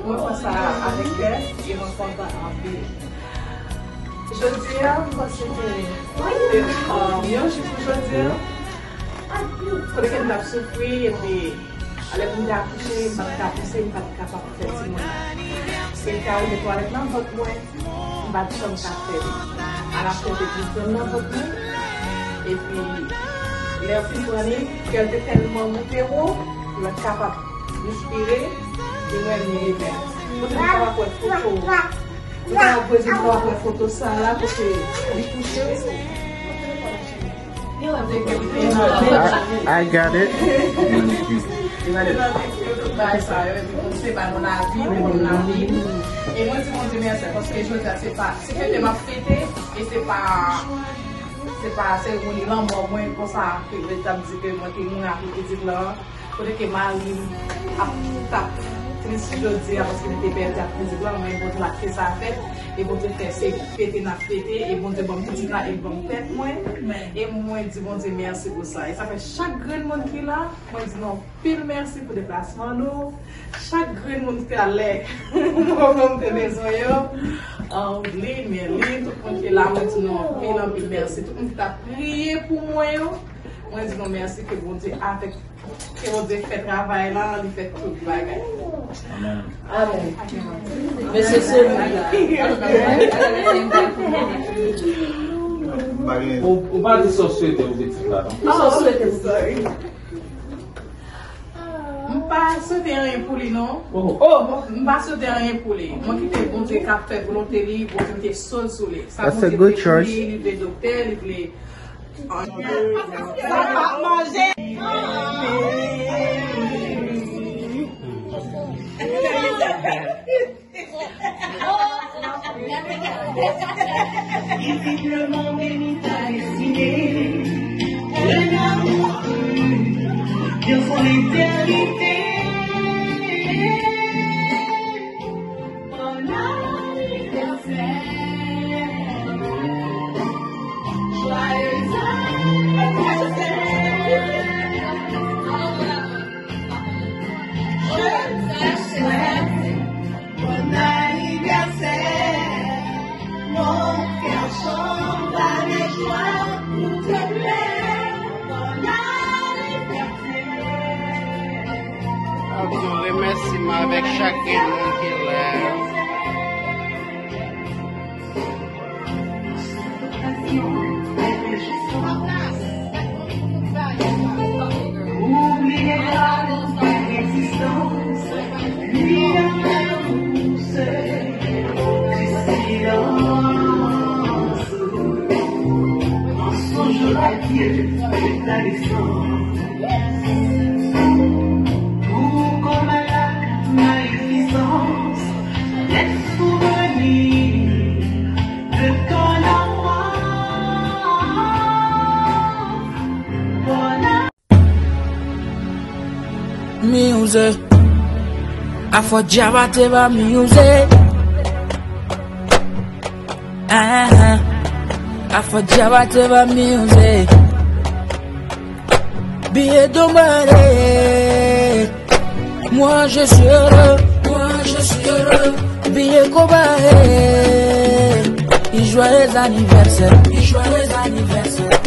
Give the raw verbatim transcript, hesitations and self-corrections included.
Mwen fè sa avèk kè e mwen kontan anpil. Jodi a, m panse ke se, um, yon jou pou jodi a. Kote ke m t ap soufri, epi lè pou m te akouche, m pa t ka pouse, m pa t kapab fè timoun nan. E l ka rive twalèt nan vant mwen, m pa t janm ka fè li. Alafen, te vin pran nan vant mwen. Epi, lè l fin pran li, kè l te tèlman moute wo, pou l kapab respire, li menm li revèse. Kote nou kapab wè foto, nou kapab wè foto sa la, kote li kouche. I, I got it. Bay sa yo, epi Bondye ba nou lavi, pou nou lavi. E mwen di Bondye mèsi, paske jodi a se pa, se fete m ap fete, e se pa, se pa seremoni lanmò mwen, konsa, ke yo t ap di ke mwen te mouri apre pitit lan. Kote ke mari m ap t ap tris jodi a, paske li te pèdi ak pitit lan, men Bondye la fè sa fèt, e Bondye fè se fete n ap fete, e Bondye ban m pitit la, e l ban m tèt mwen, e mwen di Bondye mèsi pou sa. E sa fè chak grenn moun ki la, mwen di nou anpil mèsi pou deplasman nou. Chak grenn moun ki te alè, mwen te bezwen yo. Anglin, Merlin, tout moun ki la, mwen di nou anpil, anpil mèsi. Tout moun ki t ap priye pou mwen yo, mwen di nou mèsi, ke Bondye avèk, ke Bondye fè travay la, li fè tout bagay. Amèn. Amèn. Mesye Semi. Ou, ou pa di sa w swete ou pitit la, non? Oh, sorry. M pa swete anyen pou li, non. Oh, m pa swete anyen pou li. Mwen kite Bondye k ap fè volonte li, Bondye mete sol sou li. Sa Bondye vle pou li, li vle doktè, li vle. Sa pa manje. Visiblement béni ta destinée. Un amour pur pour son éternité. Bon anniversaire. Joyeux anniversaire. Je te souhaite bon anniversaire. Mon cœur chante avec joie pour te plaire. Bon anniversaire. Yon remèsiman avèk chak grenn moun ki la. Oubliez pas l'existence, ni l'amour, c'est du silence. En songe à Dieu, toute la naissance. Pour comme la magnificence, les souvenirs de ton enfance. Bonne Music. Afro Java te ba music. Ah, Afro Java te ba music. Billet d'emballé. Moi je suis heureux, moi je suis heureux. Billet cobayé. Et joyeux anniversaire, et joyeux anniversaire.